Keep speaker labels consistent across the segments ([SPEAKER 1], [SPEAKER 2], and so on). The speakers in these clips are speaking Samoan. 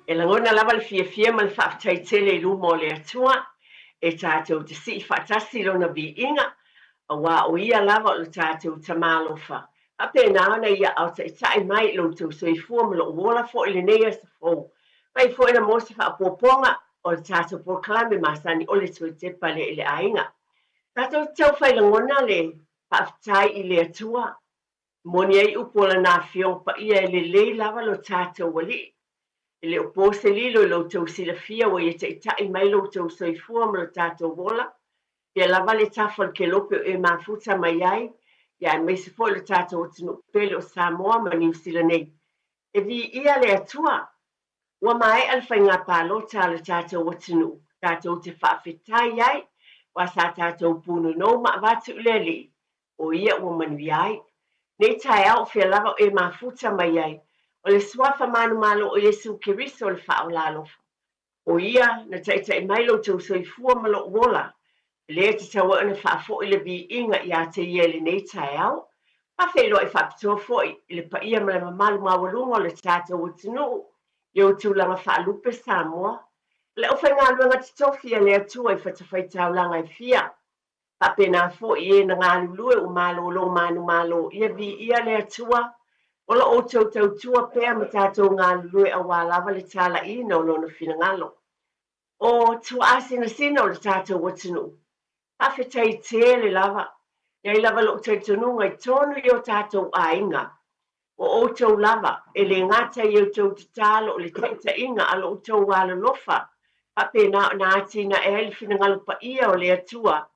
[SPEAKER 1] E lagona lava le fiafia ma le faafetai tele i luma o le Atua e tatou te sii faatasi i Lona viiga, aua o Ia lava o lo tatou Tama alofa. Faapena ona Ia aotaitai mai i lo outou soifua ma lou ola foi i lenei aso fou. Mai foi ona maua se faaopoopoga o le tatou polokalame masani o le Toe Tepa lea i le Aiga. Tatou te tau fai lagona le faafetai i le Atua Moni ai upu o lana Afioga Paia e lelei lava lo tatou Alii. E le o po se lilo i lo outou silafia ua ia taitai mai lo outou soifua ma lo tatou ola, pea lava le tafa o le kelope o e mafuta mai ai, ia aemaise foi lo tatou atunuu pele o Samoa ma Niu Sila nei. E viia le Atua! Ua maea le faiga palota a lo tatou atunuu, tatou te faafetai ai, aua sa tatou punonou ma avatu i le Alii, o ia ua manuia ai. Nei taeao o fea lava o e mafuta mai ai, o le Suafa manumalo o Iesu Keriso o le Faaola alofa. O ia na taitai mai lo outou soifua ma lou ola, lea e tatau ai ona faafoi le viiga ia te ia i lenei taeao. Faafeiloai faapitoa foi i le paia ma le mamalu maualuga o le tatou atunuu i ou tulaga faalupe Samoa, o le aufaigaluega totofi a le Atua i fatafaitaulaga e fia. Faapena foi e na galulue ua malolo manumalo, ia viia le Atua, o lo outou tautua pea ma tatou galulue aua lava le talaiina o Lona finagalo. O tuaasinasina o le tatou atunuu, faafetai tele lava, e ai lava lou talitonuga i tonu i o tatou aiga, o outou lava, e le gata i outou tatalo o le taitaiga a lo outou alolofa, faapena ona atinae ai le finagalo paia o le Atua,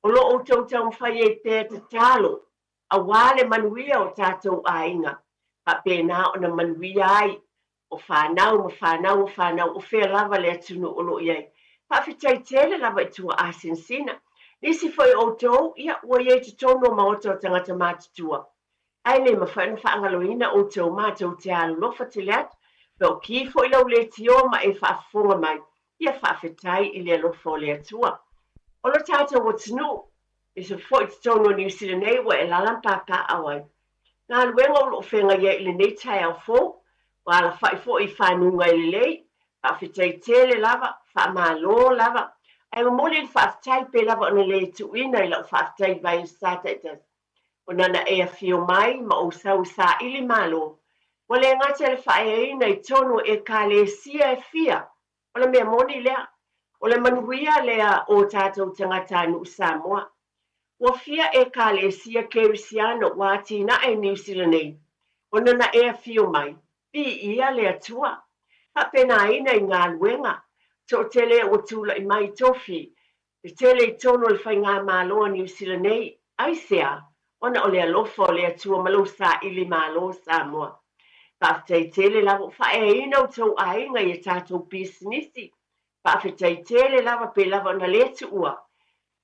[SPEAKER 1] o lo outou taumafai ai pea tatalo aua le manuia o tatou aiga, faapena ona manuia ai o fanau ma fanau o fanau o fea lava le atunuu o lo o i ai. Faafetai tele lava i tuaasinasina. Nisi foi o outou, ia, ua i ai i totonu o maota o tagata matutua, Ae le mafai ona faagaloina outou matou te alolofa tele atu, pe o ki foi lau leitio ma e faafofoga mai, ia faafetai i le alofa o le Atua. O lo tatou atunuu, e so foi totonu o Niu Sila nei ua e lala ma papaaao ai. Galuega o lo o feagai ai i lenei taeao fou, ua alafai foi i fanuga e lelei, faafetai tele lava, faamalo lava, ae momoli le faafetai pe lava ona le tuuina i lau faafetai i vaiaso taitasi. Ona na e afio mai ma ou sau i saili malo, ua le gata i le faaeaina i tonu o Ekalesia e fia, o le mea moni lea, o le manuia lea o tatou tagatanuu Samoa. Ua fia Ekalesia Kerisiano ua atinae i Niu Sila nei, ona na e afio mai, viia le Atua, faapenaina i galuega, toatele ua tulai mai i tofi Le tele i tonu o le faigamalo a Niu Sila nei, aisea? Ona o le alofa o le Atua ma lou saili malo Samoa. Faafetai tele lava ua faaeaina outou aiga i a tatou pisinisi. Faafetai tele lava pe lava ona le tuua.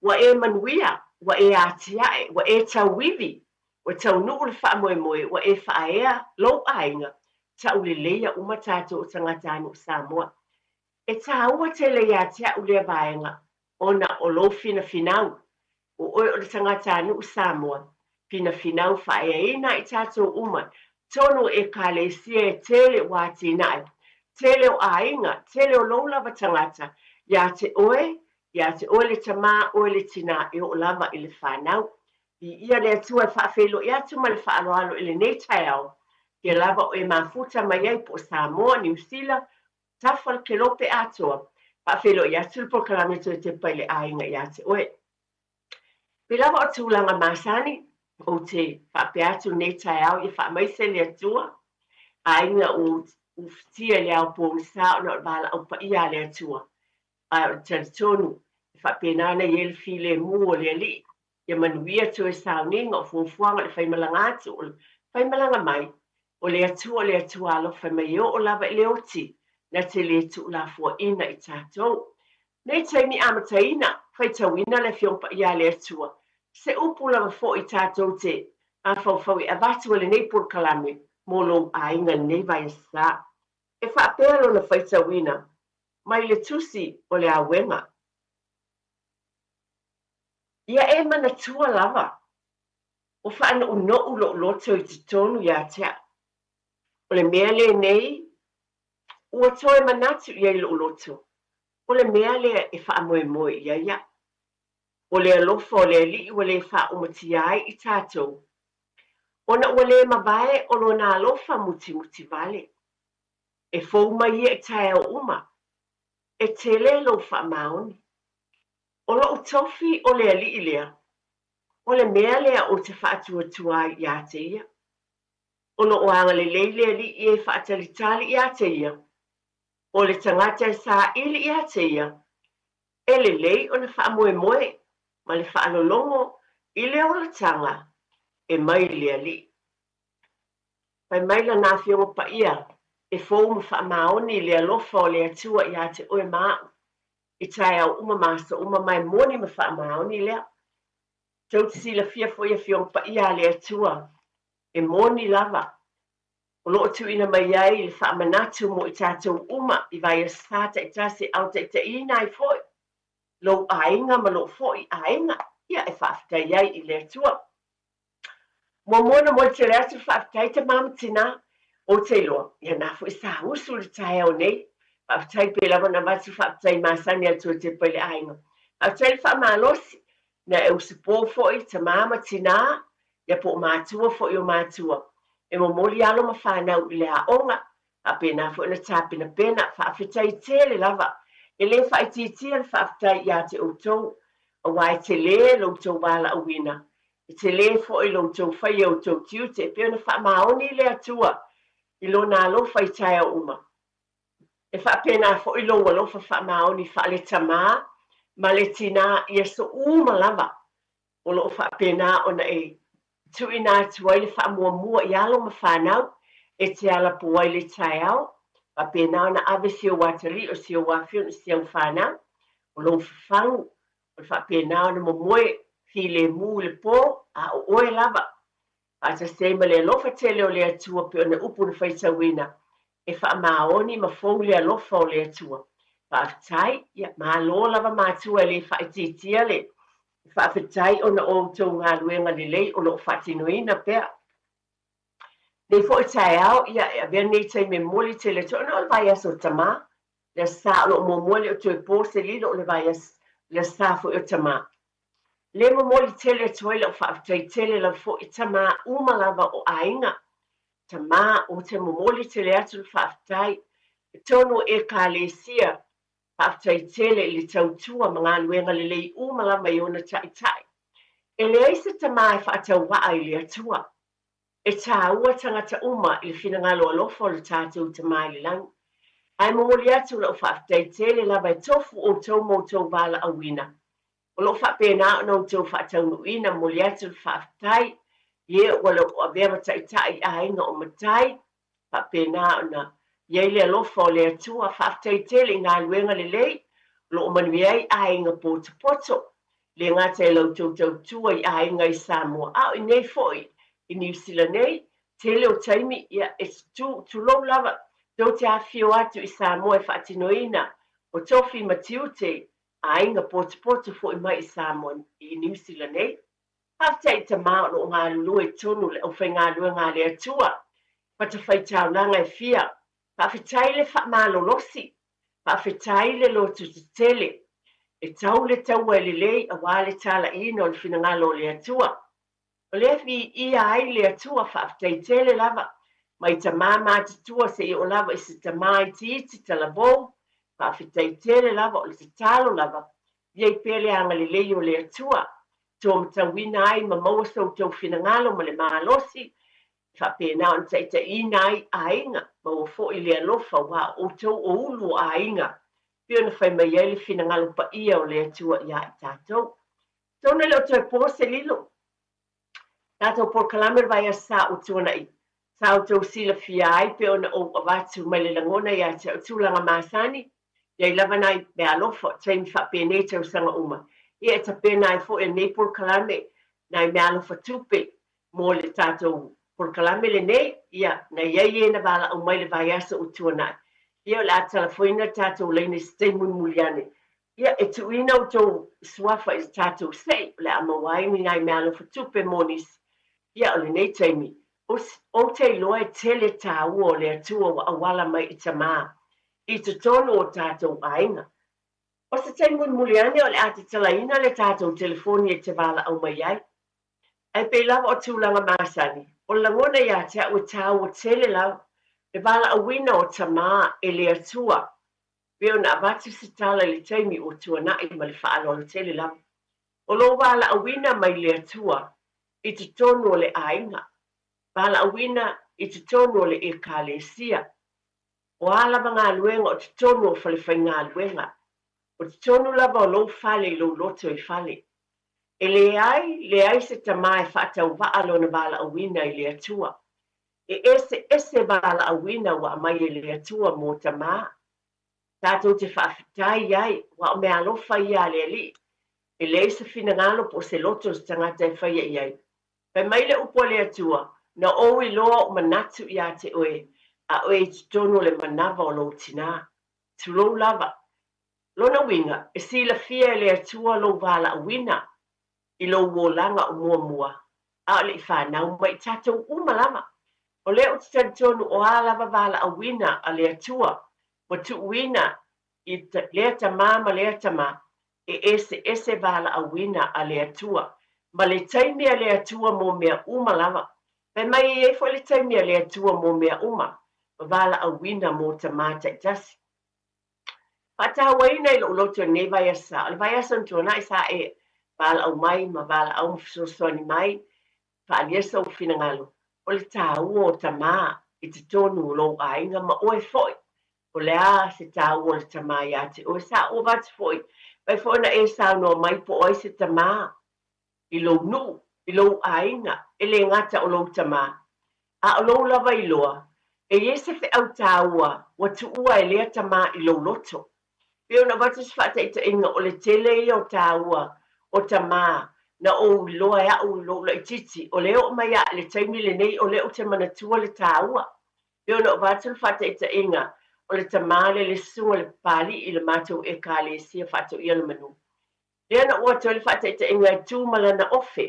[SPEAKER 1] Ua e manuia, ua e atiae, ua e tauivi, ua taunuu le faamoemoe, ua e faaea lou aiga, tauleleia uma tatou o tagatanuu Samoa. E tāua tele ia te a'u lea vaega ona o lou finafinau, o oe o le tagatanuu Samoa, finafinau faaeaina i tatou uma, tonu o Ekalesia e tele ua atinae, tele o aiga, tele o lou lava tagata, ia te oe, ia te oe le tamā, oe le tinā, e oo lava i le fanau. Viia le Atua e faafeiloai atu ma le faaaloalo i lenei taeao, fia lava o e mafuta mai ai po o Samoa, Niu Sila, Tafa le kelope atoa, faafeiloai atu le polokalame toe tepa i le aiga ia te oe. Pei lava o tulaga masani, ou te faapea atu lenei taeao ia faamaise le Atua, aiga ua ufitia i le ao pogisa ona o le valaau paia a le Atua. Ae o le talitonu, e faapena ona i ai le filemu o le Alii, ia manuia toe sauniga o fuafuaga o le faimalaga atu, o le faimalaga mai, o le Atua o le Atua alofa mai e oo lava i le oti, na te le tuulafoaina i tatou. Nei taimi amataina, faitauina le Afioga Paia a le Atua, se upu lava foi tatou te mafaufau e avatu e lenei polokalame mo lou aiga i lenei vaiaso. E faapea lona faitauina mai le Tusi o le Auega. Ia e manatua lava, ua faanounou lou loto i totonu ia te au. O le mea lenei, Ua toe manatu i ai loʻu loto, o le mea lea e faamoemoe i ai aʻu. O le alofa o le Alii ua le faaumatia ai i tatou, ona ua le mavae o lona alofa mutimuti vale. E fou mai ia i taeao uma, e tele lou faamaoni. O loʻu tofi o le Alii lea, o le mea lea ou te faatuatua ai iā te ia. O lo o agalelei le Alii e faatalitali iā te ia, o le tagata e saili iā te ia, e lelei ona faamoemoe ma le faalologo i le olataga e mai i le Alii. Fai mai lana Afioga Paia, E fou ma faamaoni le alofa o le Atua iā te oe ma aʻu, i taeao uma ma aso uma, ma e moni ma faamaoni lea. Tou te silafia foi Afioga Paia a le Atua, e moni lava, o lo o tuuina mai ai le faamanatu mo i tatou uma i vaiaso taitasi e aotaitaiina ai foi lou aiga ma lou foi aiga, ia e faafetai ai i le Atua. Muamua ona momoli tele atu le faafetai tama ma tina, ou te iloa, ia na foi sa usu i le taeao nei. Faafetai pei lava ona avatu faafetai masani a le Tuatepa i le aiga. Faafetai le faamalosi, na e usupo foi tama ma tina, ia po o matua foi o matua, e momoli alo ma fanau i le aoga, faapena foi ona tapenapena. Faafetai tele lava. E le faaitiitia le faafetai ia te outou, aua e tele lo outou valaauina, e tele foi lo outou faia o outou tiute, e pei ona faamaoni le Atua i Lona alofa i taeao uma. E faapena foi lou alofa faamaoni faale-tamā ma le tinā i aso uma lava o lo o faapena ona e tuuina atu ai le faamuamua i alo ma fanau e te alapo ai le taeao, faapena ona ave si ou atalii o si ou afioga i si au fanau, o lou fafagu, o le faapena ona momoe filemu i le po, a o oe lava faatasi ai ma le alofa tele o le Atua pei ona upu na faitauina, e faamaoni ma fou le alofa o le Atua. Faafetai, ia, malo lava matua e le faaitiitia le faafetai ona o outou galuega lelei o lo o faatinoina pea. Nei foi taeao, ia, e avea lenei taimi e momoli tele atu ona o le vaiaso o Tamā, le Aso Sa o lo o muamua e le o toe po se lilo o le vaiaso, le Aso Sa foi o Tamā. Le momoli tele atu ai lau faafetai tele lava foi i tamā uma lava o aiga. Tamā, ou te momoli tele atu le faafetai i totonu o Ekalesia, faafetai tele i le tautua ma galuega lelei uma lava i ona taitai. E leai se tamā e faatauaa i le Atua. E tāua tagata uma i le finagalo alofa o le tatou Tama i le Lagi. Ae momoli atu lau faafetai tele lava e tofu outou ma outou valaauina. O lo o faapena ona outou faataunuuina, momoli atu le faafetai i e ua le o avea ma taitai i aiga o matai, faapena ona i ai le alofa o le Atua. Faafetai tele i galuega lelei o lo o manuia ai aiga potopoto, le gata i la outou tautua i aiga i Samoa, a o i nei foi i Niu Sila nei, tele o taimi, ia, e tu, tulou lava, tou te afifio atu i Samoa e faatinoina o tofi ma tiute aiga potopoto foi mai i Samoa i Niu Sila nei. Faafetai i Tamā o lo o galulue i totonu o le aufaigaluega a le Atua, fatafaitaulaga e fia. Faafetai le faamalolosi, faafetai le loto tetele. E tau le taua e lelei aua le talaiina o le finagalo o le Atua. O lea e viia ai le Atua, faafetai tele lava mai tamā matutua seia oo lava i se tamā itiiti talavou, faafetai tele lava o le tatalo lava, i ai pea le agalelei o le Atua, toa matauina ai ma maua so outou finagalo ma le malosi, e faapena ona taitaiina ai aiga, maua foi le alofa aua o outou o ulu o aiga, pei ona fai mai ai le finagalo paia o le Atua iā i tatou. Tonu e le o toe po se lilo. Tatou polokalame o le vaiaso sa ua tuana'i, sa outou silafia ai pei ona ou avatu mai le lagona ia te au tulaga masani, i ai lava nai meaalofa o taimi faapenei tausaga uma. Ia e tapena ai foi e lenei polokalame nai meaalofa tupe mo le tatou polokalame lenei, ia, na i ai e na valaau mai le vaiaso ua tuana'i. Ia o le a talafoina le tatou laina i se taimi mulimuli ane. Ia, e tuuina outou suafa i le tatou sei, o le a maua ai ni nai meaalofa tupe mo nisi. Ia, o lenei taimi, ou te iloa e tele tāua o le Atua ua auala mai i Tamā. i totonu o tatou aiga. O se taimi mulimuli ane o le a tatalaina le tatou telefoni e te valaau mai ai. Ae pei lava o tulaga masani, o le lagona ia te au e taua tele lava le valaauina o tama e le Atua pei ona avatu se tala i le taimi ua tuanai ma le faaaloalo tele lava. O lou valaauina mai le Atua i totonu o le aiga, valaauina i totonu o le Ekalesia, o a lava galuega o totonu o falefaigaluega, o totonu lava o lou fale i lou loto i fale. E leai, leai se tama e faatauvaa lona valaauina i le Atua. E eseese valaauina ua aumai e le Atua mo tama. Tatou te faafetai ai, aua o meaalofa ia a le Alii. E leai se finagalo po o se loto o se tagata e faia i ai. Fai mai le upu a le Atua, Na ou iloa ou manatu iā te oe, a oe i totonu o le manava o lou tinā. Tulou lava. Lona uiga, e silafia e le Atua lou valaauina i lou olaga o muamua, a o le i fanau mai i tatou uma lava. O lea ou te talitonu o a lava valaauina a le Atua ua tuuina i lea tama ma lea tama, e eseese valaauina a le Atua, ma le taimi a le Atua mo mea uma lava. Fai mai e i ai foi le taimi a le Atua mo mea uma, ma valaauina mo tama taitasi. Faatauaina i lou loto i lenei vaiaso, o le vaiaso na tuanai sa e valaau mai ma valaau ma fesoasoani mai, faaalia sou finagalo, o le taua o tama i totonu o lou aiga ma oe foi. O le a se taua o le tama iā te oe? Sa ou avatu foi, mai foi ona e saunoa mai po o ai se tama i lou nuu, i lou aiga, e le gata o lou tama, a o lou lava iloa, e i ai se feau taua ua tuua e lea tama i lou loto. Pei ona avatu se faataitaiga, o le tele ia o taua o tama na ou iloa e au i lou laitiiti, o le oo mai lava i le taimi lenei o lea ou te manatua le taua. Pei ona avatu le faataitaiga, o le tama lea le susuga i le Papalii i le matou Ekalesia Faatoia le Manu. Lea na ou atu ai le faataitaiga e tu ma lana ofe,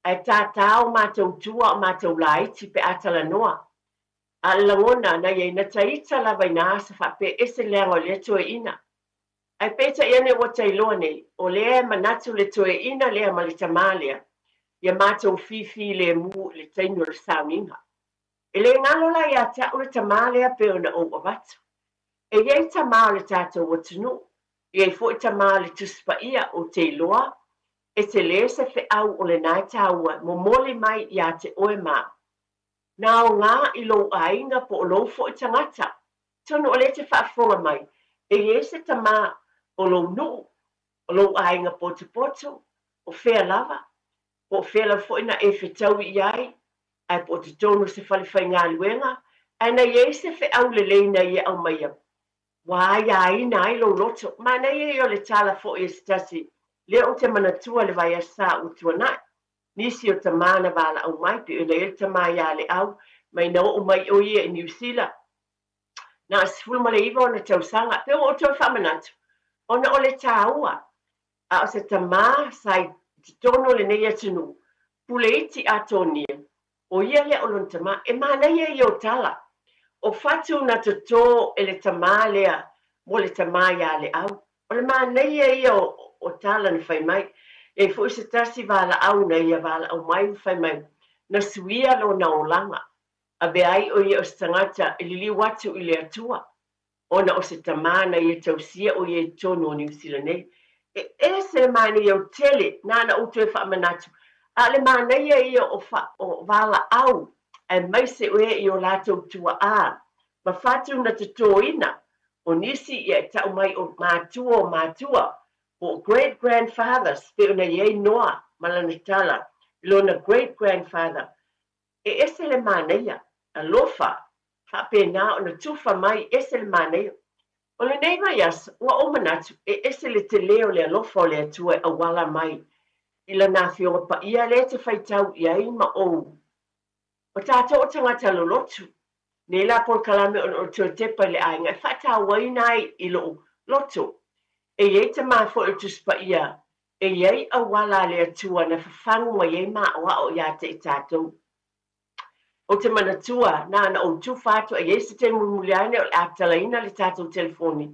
[SPEAKER 1] ae tātā o matou tua o matou laiti pe a talanoa. A o le lagona na i ai, na taita lava i nā asa faapea ese leaga o lea toeaina. Ae peitai ane ua tailoa nei, o lea e manatu le toeaina lea ma le tamā lea, ia matou fifilemu i le taimi o le sauniga. E le galo la ia te au le tamā lea pei ona ou avatu. E i ai tamā o le tatou atunuu, e i ai foi tamā o le Tusi Paia, ou te iloa, e tele se feau o lenā e taua e momoli mai iā te oe ma au. Na aoga i lou aiga po o lou foi tagata. Atonu o lea e te faafofoga mai, e i ai se tamā o lou nuu, o lou aiga potopoto, o fea lava, po o fea lava foi na e fetaui i ai, ae po o totonu o se fale faigaluega, ae na i ai se feau lelei na ia aumaia, ua aiaina ai lou loto. Manaia ia o le tala foi a se tasi, lea ou te manatua le vaiaso sa ua tuanai. Nisi o tamā na valaau mai, pei ona i ai le tamā iā Leau, mai na oo mai o ia i Niu Sila, na o le 19 ona tausaga. Pei ua ou toe faamanatu, ona o le taua, a o se tamā sa i totonu o lenei atunuu, pule iti Atonia, o ia lea o lona tamā. E manaia ia o tala, o fatu na totō e le tamā lea mo le tamā iā Leau. O le manaia ia o tala na fai mai. E i ai foi se tasi valaau na ia valaau mai ma fai mai, na suia lona olaga, avea ai o ia o se tagata e liliu atu i le Atua. ona o se tamā na ia tausia o ia i totonu o Niu Sila nei. E ese le manaia o tele, nāna ou toe faamanatu, a o le manaia ia o, fa, o valaau, aemaise o e i o latou tuaā, ma fatu na totōina, o nisi ia e tau mai o mātua o mātua, po o great grandfathers, pei ona i ai Noa ma lana tala i lona great grandfather. E ese le manaia, alofa, faapena ona tufa mai, ese le manaia. O lenei vaiaso, ua ou manatu, e ese le telē o le alofa o le Atua e auala mai i Lana Afioga Paia lea e te faitau i ai ma ou. O tatou o tagata lolotu, nei la polokalame ona o le toe tepa i le aiga e faatauaina ai i lou loto. E i ai tamā foi o le Tusi Paia, e i ai auala a le Atua na fafagu mai ai maʻoaʻo iā te i tatou. Ou te manatua, na ona ou tufa atu a i ai se taimi mulimuli ane o le a talaina le tatou telefoni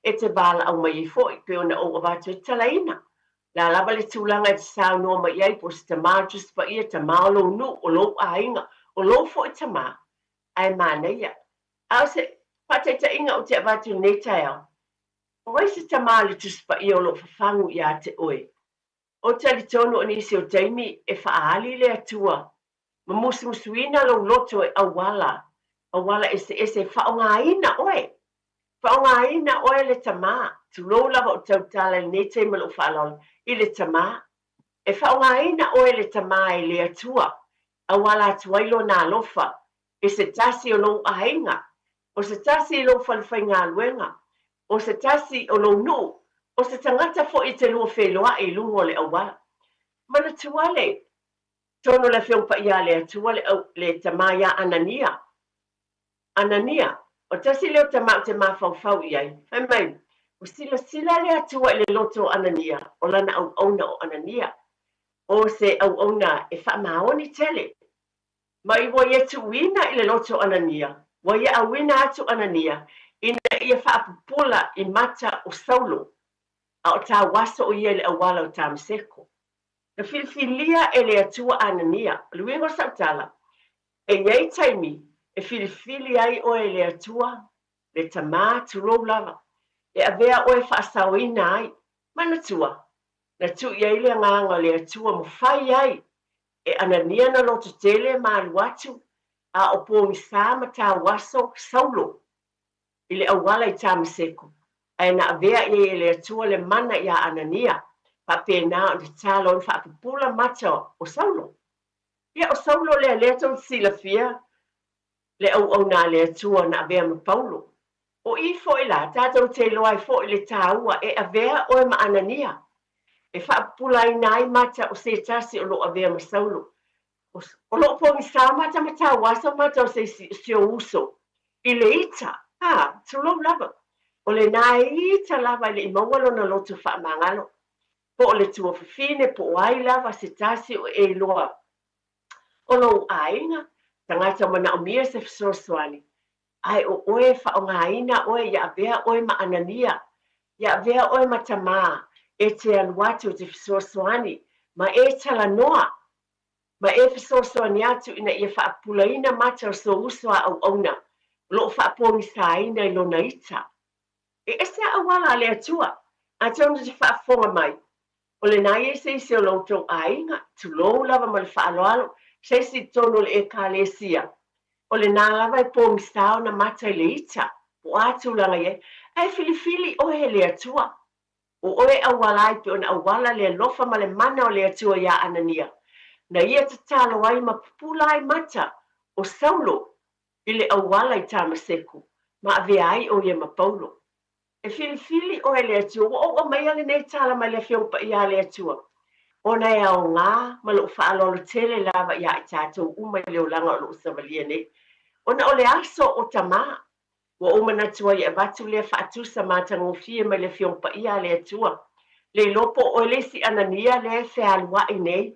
[SPEAKER 1] e te valaau mai ai foi, pei ona ou avatu ai, talaina. O le a lava le tulaga e te saunoa mai ai, po o se tama o le Tusi Paia, tama o lou nuu, o lou aiga, o lou foi tama, ae manaia. A o se faataitaiga ou te avatu i lenei taeao, o ai se tama o le Tusi Paia o lo o fafagu ia te oe? Ou te talitonu o nisi o taimi e faaali le Atua ma musumusuina lou loto e auala, auala eseese e faaaogaina oe. Faaaogaina oe le tama, tulou lava o tautala i lenei taimi o lou faaaloalo, i le tama. E faaaogaina oe le tama e le Atua, auala atu ai lona alofa i se tasi o lou aiga, o se tasi i lou falefaigaluega, o se tasi o lou nuu, o se tagata foi e te lua feiloai i luga o le auala. Manatua le tonu o le Afioga Paia a le Atua le, le tama ia Anania. Anania, o tasi lea o tama ou te mafaufau i ai, fai mai, ua silasila le Atua i le loto o Anania, o lana auauna o Anania, o se auauna e faamaoni tele. Ma ua ia tuuina i le loto o Anania, ua ia auina atu Anania, ina ia faapupula i mata o Saulo, a o tauaso o ia i le auala o Tamaseko. Na filifilia e le Atua Anania, o le uiga o sau tala, e i ai taimi e filifili ai oe e le Atua, le Tama, tulou lava, e avea oe e faasaoina ai. Manatua, na tuu i ai le Agaga o le Atua ma fai ai e Anania na loto tele ma alu atu, a o pogisa ma tauaso Saulo i le auala i Tamaseko, ae na avea i ai e le Atua le mana iā Anania, faapena ona tatalo ai ma faapupula mata o Saulo. Ia, o Saulo lea, lea tou te silafia le auauna a le Atua na avea ma Paulo. O i foi la, tatou te iloa ai foi le taua e avea oe ma Anania, e faapupulaina ai mata o se tasi o lo o avea ma Saulo. O lo o pogisa mata ma tauaso mata o se isi o si ou uso i le ita, a, tulou lava. O lena e ita lava e le i maua lona loto faamagalo, po o le tuafafine, po o ai lava se tasi o e iloa o lou aiga, tagata manaomia se fesoasoani, ae o oe e faaaogaina oe ia avea oe ma Anania, ia avea oe ma Tamā, e te alu atu e te fesoasoani, ma e talanoa, ma e fesoasoani atu ina ia faapupulaina mata o sou uso a auauna o lo o faapogisaina i lona ita. E ese a auala a le Atua, atonu te faafofoga mai, O lena ia i se isi o lo outou aiga, tulou lava ma le faaaloalo, se isi i totonu o le Ekalesia. O lena lava e pogisa ona mata i le ita, po o a tulaga i ai, ae filifili oe e le Atua. O oe e auala ai pei ona auala le alofa ma le mana o le Atua iā Anania, na ia tatalo ai ma pupula ai mata o Saulo i le auala i Tamaseko, ma avea ai ʻo ia ma Paulo. E filifili ʻoe e le Atua, ua ou aumaia lenei tala mai le Afioga Paia a le Atua, ona e aoga ma lou faaaloalo tele lava iā i tatou uma i le olaga o lo o savalia nei. Ona o le aso o Tamā, ua ou manatu ai e avatu lea faatusa matagofie mai le Afioga Paia a le Atua, le iloa po o ʻoe le isi Anania lea e fealuaʻi nei,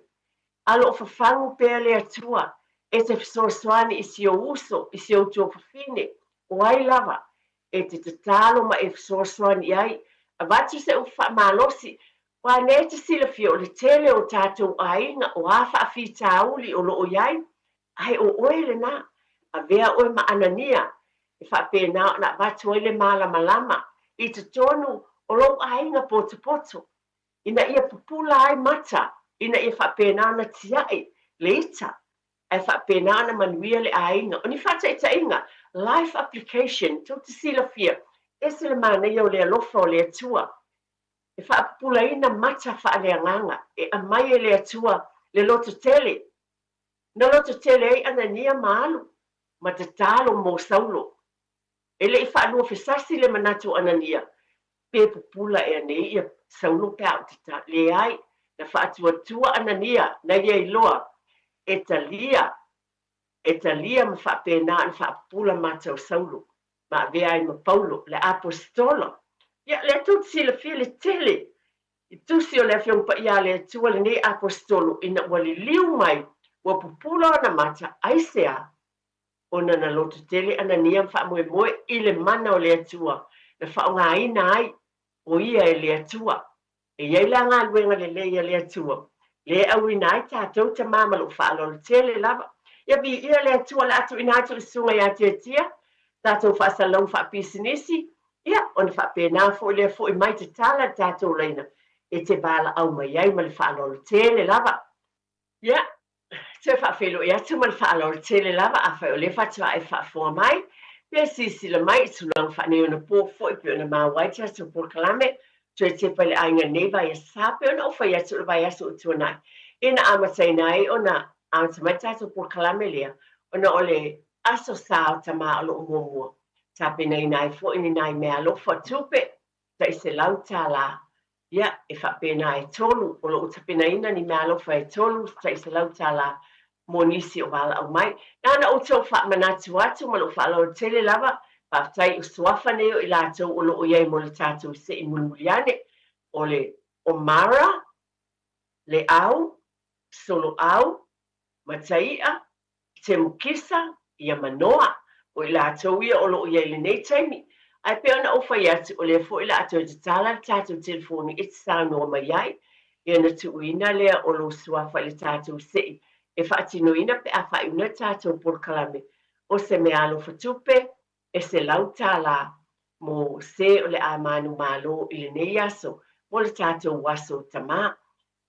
[SPEAKER 1] a lo o fafagu pea le Atua e te fesoasoani i si ou uso, i si ou tuafafine, o ai lava, e te tatalo ma e fesoasoani i ai, avatu se upu faamalosi, aua nei e te silafia o le tele o tatou aiga o a faafitauli o lo o i ai, ae o oe lena, avea oe ma Anania, e faapena ona avatu ai le malamalama i totonu o lou aiga potopoto, ina ia pupula ai mata, ina ia faapena ona tiai le ita, ae faapena ona manuia le aiga. O ni faataitaiga, life application, tou te silafia, ese le manaia o le alofa o le Atua e faapupulaina mata faaleagaga e aumai e le Atua le lototele. Na lototele ai Anania ma alu ma tatalo mo Saulo. E le i faaluafesasi le manatu o Anania, pe pupula ea nei ia Saulo pe a ou tatalo. Leai, na faatuatua Anania na ia iloa e talia, e talia ma faapena ona faapupula mata o Saulo, ma avea ai ma Paulo, le aposetolo. Ia, lea tou te silafia le tele i tusi o le Afioga Paia a le Atua lenei aposetolo ina ua liliu mai, ua pupula ona mata, aisea? Ona na lototele Anania ma faamoemoe i le mana o le Atua na faaaogaina ai o ia e le Atua. E i ai la galuega lelei a le Atua, lea e auina ai tatou tama ma lou faaaloalo tele lava. Ia viia le Atua, o le a tuuina atu i le susuga ia Tiatia, tatou faasalalauga faapisinisi, ia ona faapena foi lea foi mai tatala le tatou laina e te valaau mai ai ma le faaaloalo tele lava. Ia, toe faafeiloai atu ma le faaaloalo tele lava, afai o lea faatoa e faafofoga mai, pe silasila mai i tulaga faaneionapo foi pei ona maua ai tatou polokalame, toe tepa i le aiga i lenei vaiaso sa pei ona ou fai atu o le vaiaso ua tuanai ina amataina ai ona amata mai le tatou polokalame lea ona o le Aso Sa o Tama o lo o muamua tapenaina ai foi ni nai meaalofa tupe tai $100. Ia, e faapena e tolu, o lo o tapenaina ni meaalofa e tolu tai $100 mo nisi o valaau mai. Na ona outou faamanatu atu ma lou faaaloalo tele lava, faafetai o suafa nei o i latou o lo o i ai mo le tatou se i mulimuli ane, o le Omara, Leau, Soloau, Matai'a, Temukisa, ia Manoa, o i latou ia o lo o i ai i lenei taimi. Ae pei ona ou fai atu, o lea foi o le a toe tatala le tatou telefoni e te saunoa mai ai, ia ona tuuina lea o lou suafa i le tatou sei e faatinoina pe a faaiuina le tatou polokalame o se meaalofa tupe e $100 mo se o le a manumalo i lenei aso mo le tatou Aso Tama.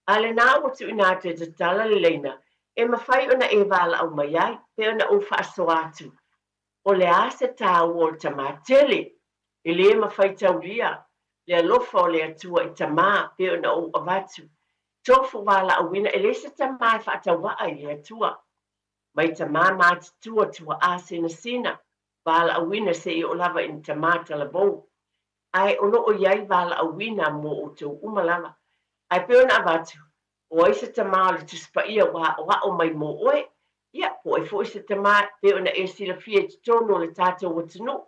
[SPEAKER 1] A lena ua tuuina atu e tatala le laina e mafai ona e valaau mai ai, pei ona ou faasoa atu, o le a se tāua o le tamā tele, e le mafai taulia le alofa o le Atua i tamā pei ona ou avatu. Tofu valaauina, e leai se tamā e faatauvaa i le Atua. Mai tamā matutua tua'a sinasina, valaauina seia oo lava i ni tamā talavou. Ae o lo o i ai valaauina mo outou uma lava. Ae pei ona avatu, o ai se tamā o le Tusi Paia ua aʻoaʻo mai mō oe? Ia, po o ai foi se tamā pei ona e silafia i totonu o le tatou atunuu.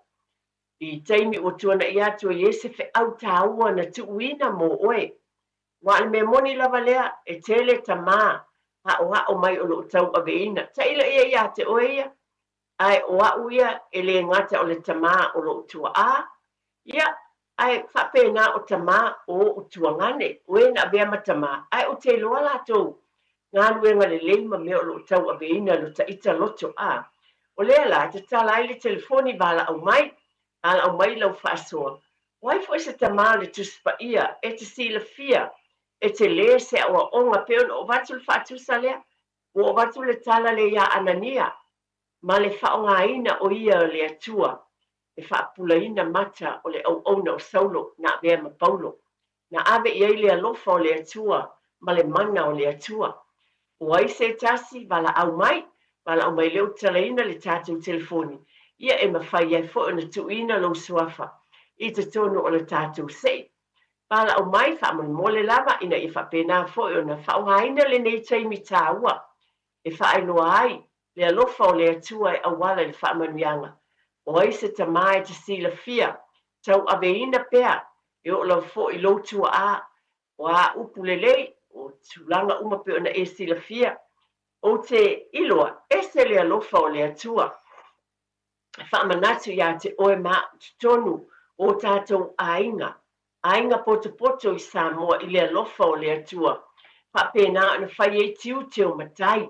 [SPEAKER 1] I taimi ua tuanaʻi atu e i ai se feau tāua na tuuina mō oe. Aua o le mea moni lava lea, e tele tamā aʻoaʻo mai o lo o tauaveina. Taʻila ia iā te oe ia, Ae o a'u ia e lē gata o le tamā o lo'u tua'a, ia, ae faapena o tamā o o'u tuagane, o e na avea ma tamā, ae ou te iloa latou galuega lelei ma mea o lo'o tauaveina lo taita loto, a o lea la e tatala ai le telefoni valaau mai, valaau mai lau faasoa. O ai foi se tamā o le Tusi Paia e te silafia e te lē se aoaoga pei ona ou avatu le faatusa lea? Ua ou avatu le tala lea iā Anania, ma le faaaogaina o ia o le Atua e faapupulaina mata o le auauna o Saulo na avea ma Paulo, na ave i ai le alofa o le Atua ma le mana o le Atua. O ai se tasi, valaau mai, valaau mai lea ua tatalaina le tatou telefoni, ia e mafai ai foi ona tuuina lou suafa i totonu o le tatou sei. Valaau mai, faamolemole lava, ina ia faapena foi ona faaaogaina lenei taimi taua e faailoa ai le alofa o le Atua e auala i le faamanuiaga. O ai se tamā e te silafia, tauaveina pea, e oo lava foi i lou tua'a, o a upu lelei, o tulaga uma pei ona e silafia. Ou te iloa, ese le alofa o le Atua e faamanatu iā te oe ma a'u totonu o o tatou aiga, aiga potopoto i Samoa i le alofa o le Atua, faapena ona fai ai tiute o matai.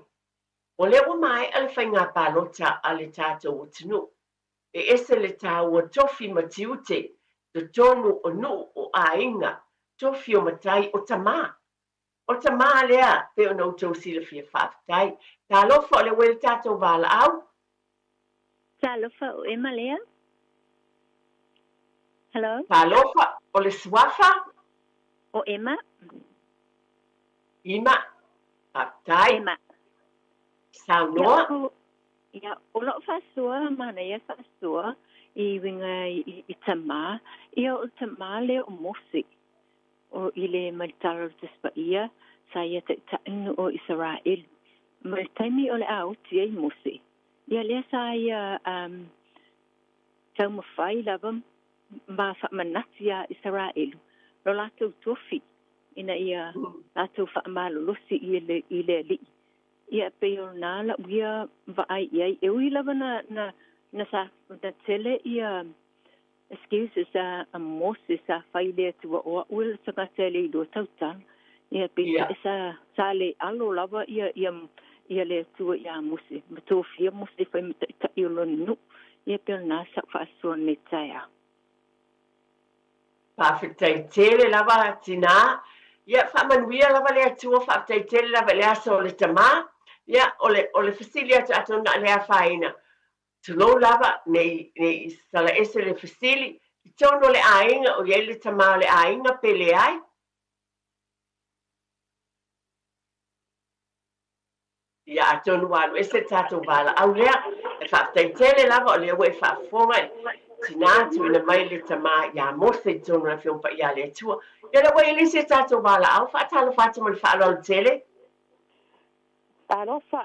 [SPEAKER 1] O lea ua maea le faiga palota a le tatou atunuu. E ese le tāua tofi ma tiute totonu o nuu, o aiga, tofi o matai, o tamā. O tamā lea pei ona outou silafia faafetai. Talofa o lea ua i le tatou valaau.
[SPEAKER 2] Talofa o Emma lea. Hello.
[SPEAKER 1] Talofa o le suafa.
[SPEAKER 2] O Emma.
[SPEAKER 1] Ima. Faafetai.
[SPEAKER 2] Emma.
[SPEAKER 1] Saunoa.
[SPEAKER 2] Ia, o la'u faasoa, manaia faasoa i uiga i tamā, ia o le tamā lea o Mose, o i le mai le Tala o le Tusi Paia, sa ia taʻitaʻi nuu o Isaraelu. Ma le taimi o le a oti ai Mose, ia lea sa ia taumafai lava ma faamanatu iā Isaraelu lo latou tofi ina ia latou faamalolosi i le Alii. Ia, pei o lena la'u ia vaai i ai, e ui lava na, na, na sa, na tele ia excuses a, a Mose sa fai i le Atua o a'u e le tagata e le iloa tautala. Ia, peitai sa, sa le alo lava ia, ia, ia le Atua iā Mose, ma tofia Mose e fai ma ta'ita'i o lona nu'u. Ia, pei o lena sa'u faasoa i lenei taeao.
[SPEAKER 1] Faafetai tele lava tinā. Ia, faamanuia lava le Atua, faafetai tele lava i le aso o le Tamā. Ia, o le, o le fesili atu atonu na o le afaina, tulou lava, ne i, ne i sala ese le fesili, i totonu o le aiga, o i ai le tamā o le aiga pe leai? Ia, atonu ua alu ese le tatou valaau lea. E faafetai tele lava o lea ua e faafofoga i tinā tuuina mai le tamā iā Mose i totonu o le Afioga Paia a le Atua. Ia lea ua i ai le isi a tatou valaau, faatalofa atu ma le faaaloalo tele.
[SPEAKER 3] Talofa.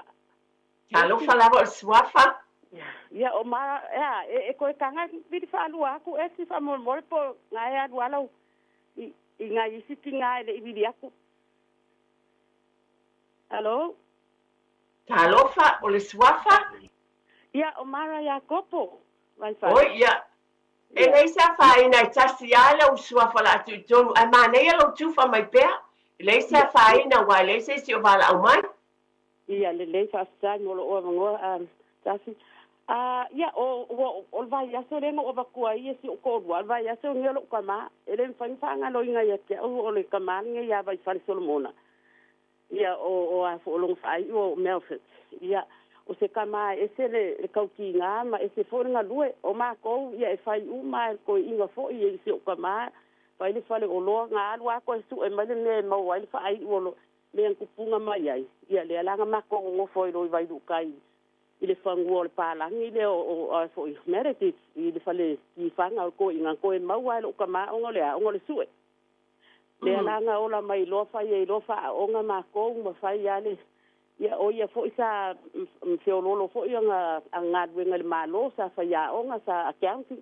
[SPEAKER 1] Talofa lava o le suafa.
[SPEAKER 3] Ia, o ma, ea, e, e koe taga vili faalua aku esi faamolemole po o ga e alu ala i, i nai isi tiga e le i vili aku. Hello.
[SPEAKER 1] Talofa, o le suafa.
[SPEAKER 3] Ia, o Mara Iakopo, Vaifale.
[SPEAKER 1] Oi, ia. E leai se afaina e tasi lava lau suafa o le a tuu i totonu, ae manaia lou tufa mai pea. E leai se afaina aua e leai se isi o valaau mai.
[SPEAKER 3] Ia, lelei, faafetai mo lou avanoa, Tasi. Ia, o, ua, o le vaiaso lea na ou avatua ai ia si ou toalua, o le vaiaso lenei o lou tama. E le mafai ona faagaloina ia te au o le tama lenei ia Vaifale Solomona. Ia, o, o a foi o lona faaiu o Melford. Ia, o se tama e ese le, le tautiga ma ese foi le galue. O matou, ia, e fai uma lava e le toeaina foi i si ou tama, fai le faleoloa, na alu lava toe sue mai le mea e maua ai le faaiu o lo, mea na tupuga mai ai, ia lea la na matou nonofo ai loa i Vailuutai i le fanua o le palagi lea o o foi Meredith i le fale tifaga o le toeaina na toe maua ai lou tama ona o le a? Ona o le sue. Lea la na ola mai loa fai ai loa faaaoga matou ma fai a le ia o ia foi sa feoloolo foi ana galuega i le Malo, sa faiaoga, sa accounting.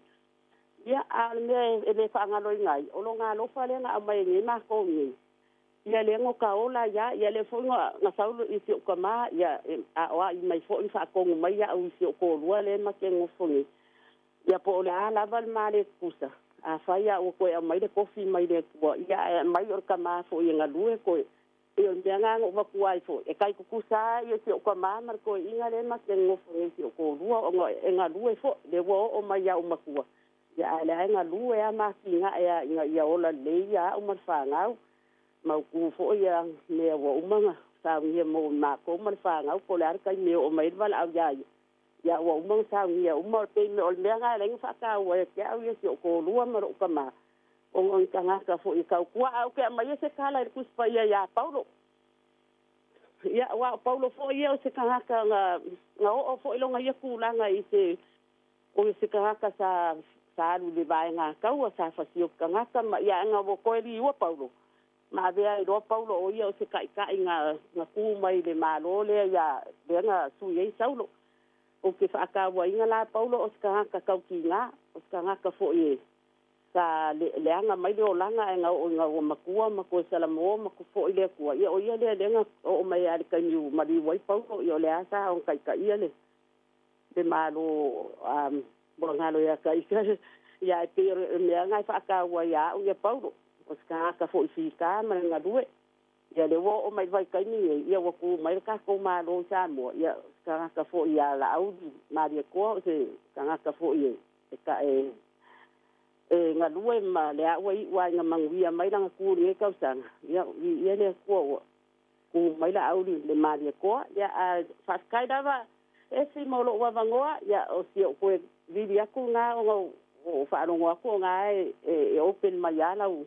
[SPEAKER 3] Ia a o le mea e le faagaloina ai, o lona alofa lea na aumai ai nei matou nei. Ia lea no ka ola ia, ia lea foi na, na sau i si ou tama, ia e aoai mai foi ma faatonu mai iaʻu i si ou toalua lea ma te nofo nei. Ia po o le a lava le ma le tutusa, afai a ua toe aumai le tofi mai le Atua, ia ae aumai o le tama foi e galue toe. Ia o le mea na na ou avatua ai foi, e tai tutusa a ia si ou tama ma le toeaina lea ma te nofo nei i si ou toalua, ona e galue foi, lea ua oo mai ia ou matua, Ia ae lea e galue a ma atinae a ina ia ola lelei ia a'u ma le fanau. Mautu foi ia mea ua uma ona saunia mo matou ma le fanau po o le a le taimi e oo mai ai le valaau ia ia. Ia ua uma ona saunia uma o le taimi o le mea na e ala ai ona faataua ia te au ia si ou toalua ma lou tama ona o ni tagata foi e tautua. Ae ou te aumaia se tala i le Tusi Paia ia Paulo. Ia aua o Paulo foi ia o se tagata na na oo foi lona ia tulaga i se O se tagata sa sa alu i le vaega taua, sa fasioki tagata ma ia ae na ua toe liua Paulo, ma avea ai loa Paulo o ia o se taʻitaʻi na na ku mai i le Malo lea ia lea na sui ai Saulo. Ou te faatauaina la Paulo o se tagata tautiga, o se tagata foi e sa le leaga mai le olaga ae na oo ina ua matua ma toe salamo ma foʻi le Atua, ia o ia lea lea na oo mai lava i le taimi ua maliu ai Paulo, ia o lea sa ona taitaia le le Malo ua galo ia te ia, ia ae pei o le mea lena e faataua ia au ia Paulo, o se tagata foi fita ma le galue. Ia lea ua oo mai i le vaitaimi nei, ia ua tu mai le tatou Malo i Samoa, ia o se tagata foi ia Laauli Malietoa, o se tagata foi e e e galue ma lea ua iu lava ina manuia mai lana tu i lenei tausaga, ia viia le Atua ua tu mai Laauli le Malietoa. Ia ae faafetai lava Esi mo lou avanoa, ia o si ou toe vili atu lena ona ua ou faalogo atu o na e, e open mai lava lau,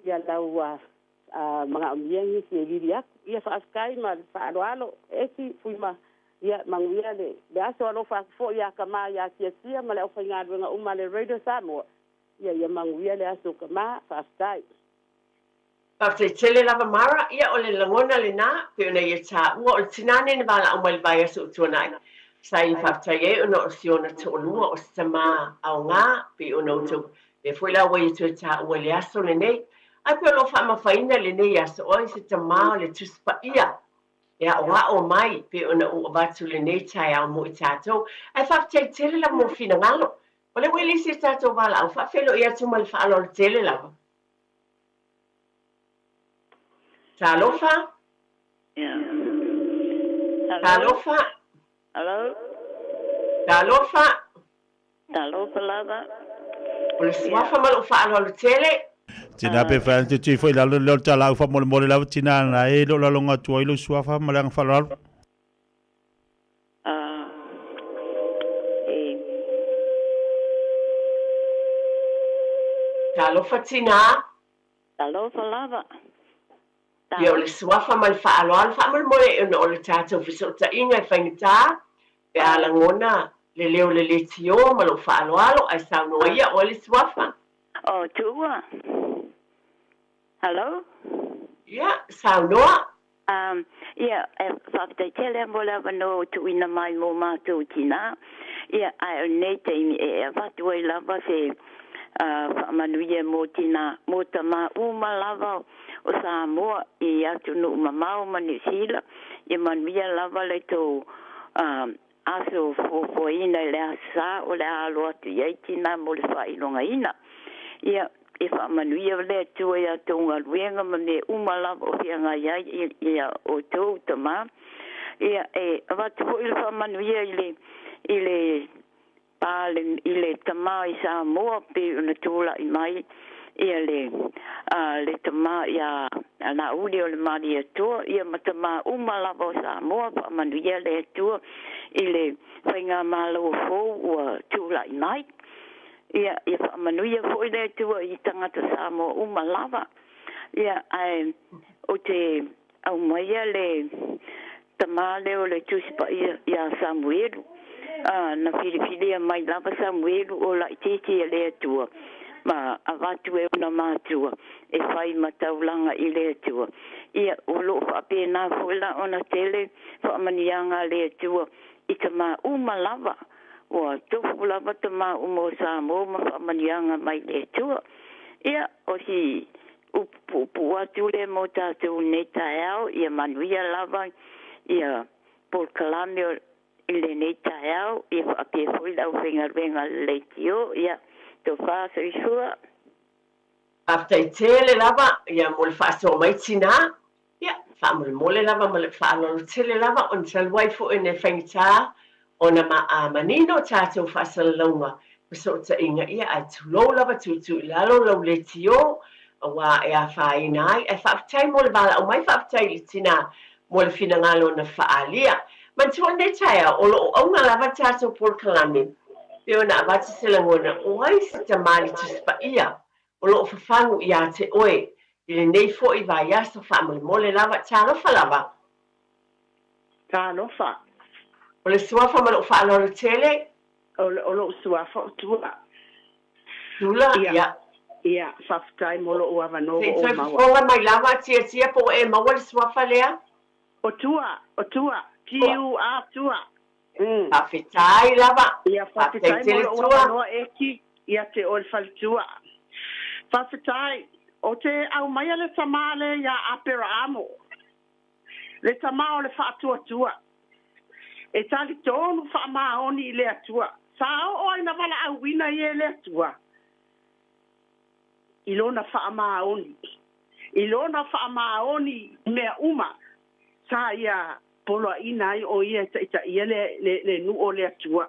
[SPEAKER 3] ia lau manaomia nisi e vili atu. Ia faafetai ma le faaaloalo, Esi, Fuima, ia manuia le, le aso. Alofa atu foi ia Tama ia Tiatia ma le aufaigaluega uma a le Radio Samoa. Ia, ia manuia le aso Tama, faafetai.
[SPEAKER 1] Faafetai tele lava Mara, ia o le lagona lena, pei ona ia taua, o le tinā nei na valaau mai i le vaiaso ua tuanai, sa ia faafetai ai ona o si ona toalua, o se tamā aoga, pei ona outou, lea foi la ua ia toe taua i le aso lenei. Ae pei o lo o faamafaina lenei aso, o ai se tamā o le Tusi Paia? E aʻoaʻo mai pei ona ou avatu lenei taeao mo i tatou. Ae faafetai tele lava mo finagalo. O lea ua i le isi a tatou valaau, faafeiloai atu ma le faaaloalo tele lava. Talofa. Talofa.
[SPEAKER 4] Hello.
[SPEAKER 1] Talofa.
[SPEAKER 4] Talofa lava.
[SPEAKER 1] O le suafa ma lou faaaloalo tele.
[SPEAKER 5] Tina pe whai te tui foi lalo leo ta lau fa mole mole lava tina na e lo lalo nga tua ilo suafa ma le anga faaaloalo.
[SPEAKER 4] E.
[SPEAKER 1] Talofa tina.
[SPEAKER 4] Talofa lava.
[SPEAKER 1] Ia, o le suafa ma le faaaloalo faamolemole ona o le tatou fesootaiga e faigata pe a lagona le leo le leitio ma lou faaaloalo ae saunoa ia oe le suafa.
[SPEAKER 4] Oh, Tuua. Hello?
[SPEAKER 1] Ia, saunoa.
[SPEAKER 4] Ia, e faafetai tele mo le avanoa ua tuuina mai mo matou tinā. Ia, ae o lenei taimi e avatu ai lava se faamanuia mo tinā, mo tamā uma lava o Samoa i atunuu mamao ma Niu Sila, ia manuia lava le tou aso fuafuaina i le Aso Sa o le a alo atu i ai tinā mo le faailogaina. Ia, e faamanuia le Atua i a outou galuega ma mea uma lava o feagai ai ia outou tamā. Ia, e avatu foi le faamanuia i le, i le pale, i le tamā i Samoa pei ona tulai mai ia le, a, le tamā iā Laauli o le Malietoa, ia ma tamā uma lava o Samoa, faamanuia le Atua i le faigamalo fou ua tulai mai. Ia, ia faamanuia foi le Atua i tagata Samoa uma lava. Ia, ae ou te aumaia le tamā lea o le Tusi Paia iā Samuelu. A, na filifilia mai lava Samuelu o laitiiti e le Atua, ma avatu e ona matua e fai ma taulaga i le Atua. Ia, o lo o faapena foi la ona tele faamanuiaga a le Atua i tamā uma lava. Ua tofu lava tamā uma o Samoa ma faamanuiaga mai le Atua. Ia, o si upu puupuu atu lea mo tatou i lenei taeao, ia manuia lava ia polokalame o i lenei taeao, ia faapea foi le aufaigaluega a le leitio. Ia, tofa soifua.
[SPEAKER 1] Faafetai tele lava ia mo le faasoa mai tinā. Ia, faamolemole lava ma le faaaloalo tele lava ona talu ai foi ona e faigata ona manino tatou faasalalauga fesootaiga, ia, ae tulou lava tuutuu i lalo lau leitio aua e afaina ai. Ae faafetai mo le valaau mai, faafetai i le tinā mo le finagalo na faaalia. Manatua lenei taeao, o lo o auga lava tatou polokalame pei ona avatu se lagona, o ai se tamali Tusi Paia o lo o fafagu iā te oe i lenei foi vaiaso faamolemole lava. Talofa lava.
[SPEAKER 3] Talofa.
[SPEAKER 1] O le suafa ma lou faaaloalo tele.
[SPEAKER 3] O lou suafa o Tula.
[SPEAKER 1] Tula, ia.
[SPEAKER 3] Ia, faafetai mo lou avanoa
[SPEAKER 1] ua ou maua. Se i toe fofoga mai lava, Tiatia, po ua e maua le suafa lea?
[SPEAKER 3] O Tua, o Tua, T-U-A, Tua.
[SPEAKER 1] Faafetai lava.
[SPEAKER 3] Ia, faafetai mo lou avanoa Eki, ia te oe le faletua. Faafetai. Ou te aumaia le tamā lea iā Aperaamo, le tamā o le faatuatua, e talitonu faamaoni i le Atua. Sa oo ai na valaauina ia e le Atua i lona faamaoni, i lona faamaoni i mea uma sa ia poloaiina ai o ia e taitaia le, le, le nuu o le Atua.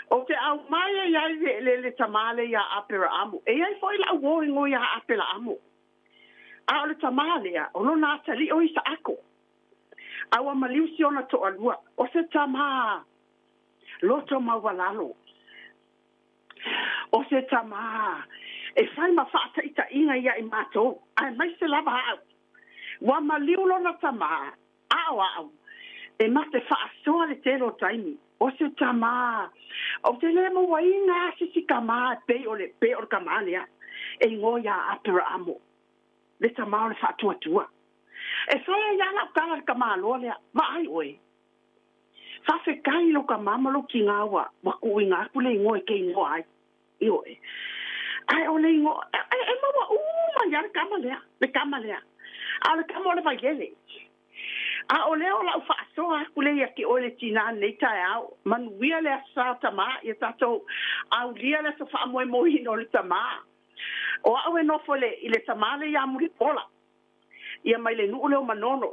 [SPEAKER 3] Ou te aumai ai ai le, le, le tamā lea iā Aperaamu. E i ai foi lau uō igoa iā Apelaamo. A o le tamā lea, o lona atalii o Isaako. A ua maliu si ona toalua, o se tamā loto maualalo. O se tamā e fai ma faataitaiga ia i matou, aemaise lava au. Ua maliu lona tamā, a o au, e mate faasoa le tele o taimi. O se tamā, ou te le mauaina a se si tamā e pei o le, pei o le tamā lea, e igoa iā Aperaamo, le tamā o le faatuatua. E fai ai lava lau tala i le tamāloa lea, Vaai oe, faafetai i lou tamā ma lou tiga ua, ua tuuina atu le igoa e te igoa ai. Ioe. Ae o le igoa, e, e maua uma ai lava le tama lea, le tama lea. A o le tama o le Vailele. A o lea o la'u faasoa aku lea ia te oe le tinā i lenei taeao, manuia le Aso Sa o Tamā, ia tatou aulia le aso faamoemoeina o le Tamā. O a'u e nofo i le, i le tamā lea ia Mulipola, ia mai le nuu lea o Manono,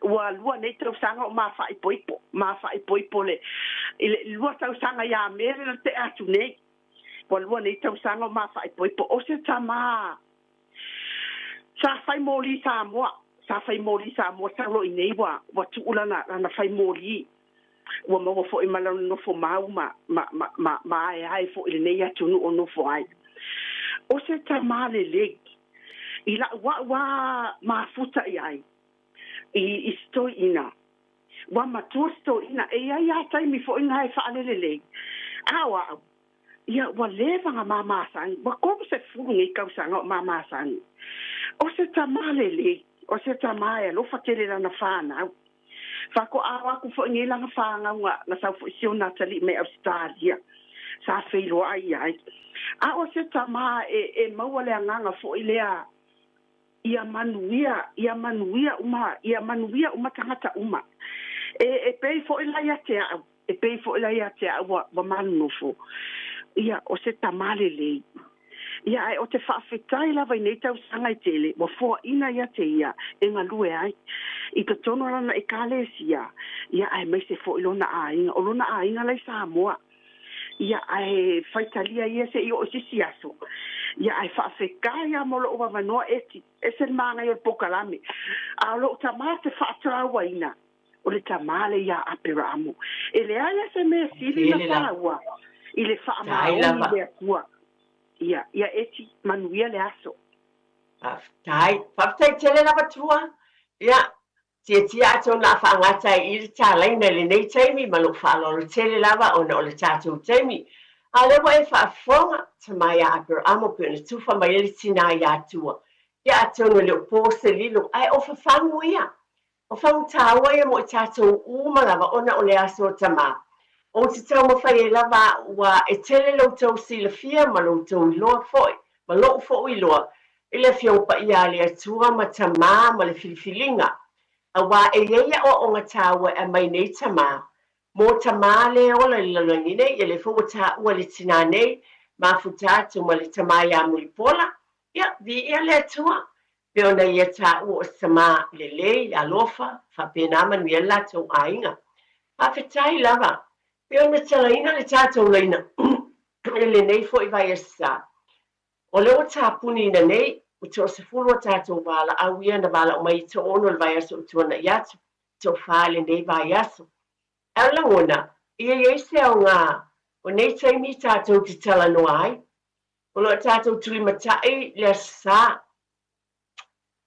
[SPEAKER 3] ua lua nei tausaga o ma faaipoipo, ma faaipoipo le, i le lua tausaga ia Me lea na tea atu nei. Ua lua nei tausaga o ma faaipoipo. O se tamā sa fai moli Samoa, sa fai moli Samoa sau loa i nei ua, ua tuu lana, lana fai moli. Ua maua foi ma lona nofo mau ma, ma, ma, ma, ma aeae foi i lenei atunuu o nofo ai. O se tamā lelei, i la'u a'u a mafuta i ai, i, i si toeaina. Ua matua si toeaina, e i ai a taimi foi na e faalelelei. A o a'u, ia, ua leva na ma masani, ua 30 nei tausaga o ma masani. O se tamā lelei, o se tamā e alofa tele lana fanau. Faatoa o atu foi nei lana fanau na, na sau foi si ona atalii mai Ausetalia, sa feiloai i ai. A o se tamā e, e maua le agaga foi lea ia manuia, ia manuia uma, ia manuia uma tagata uma. E, e pei foi la ia te a'u, e pei foi la ia te a'u ua, ua manonofo, ia, o se tamā lelei. Ia, ae o te faafetai lava i nei tausaga e tele, ua foaina ia te ia e galue ai. I totonu o lana Ekalesia, ia, aemaise foi lona aiga, o lona aiga la i Samoa. Ia, ae faitalia ia se i oo i se isi aso. Ia, ae faafetai lava mo lou avanoa, Eti, ese le manaia o le polokalame. A o lou tamā te faatalauaina, o le tamā lea ia Aperaamo. E leai lava se mea sili na taua i le faamaoni i le Atua. Ia, ia Eti, manuia le aso.
[SPEAKER 1] Faafetai. Faafetai tele lava Tua. Ia, tiatia atonu a faagata ai i le talaina i lenei taimi ma lou faaaloalo tele lava ona o le tatou taimi. A o lea ua e faafofoga, tama ia Aperaamo pei ona tufa mai ai le tinā ia Tua. Ia atonu e le o po se lilo, ae o fafagu ia. O fagu tāua ia mo i tātou uma lava ona o le aso o Tamā. Ou te taumafai ai lava a'u ua e tele lo outou silafia ma lo outou iloa foi, ma lo'u fo'u iloa, i le Afioga Paia a le Atua ma Tamā ma le filifiliga. Auā e i ai aʻoaʻoga tāua e aumai nei Tamā, mō Tamā lē ola i le lalolagi nei, ia lea foi ua tāua le tinā nei, mafuta atu ma le Tamā iā Mulipola, ia, viia le Atua, Pei ona ia tāua o se tamā lelei, alofa, faapena manuia le latou aiga. Faafetai lava. Pei ona talaina le tatou laina i lenei foi vaiaso sa. O lea ua tapuniina nei, ua toasefulu a tatou valaau ia na valaau mai i toono i le vaiaso ua tuanai atu, toafa i lenei vaiaso. Ae o le lagona, ia i ai se aoga o nei taimi tatou te talanoa ai, O lo o tatou tulimatai le Aso Sa,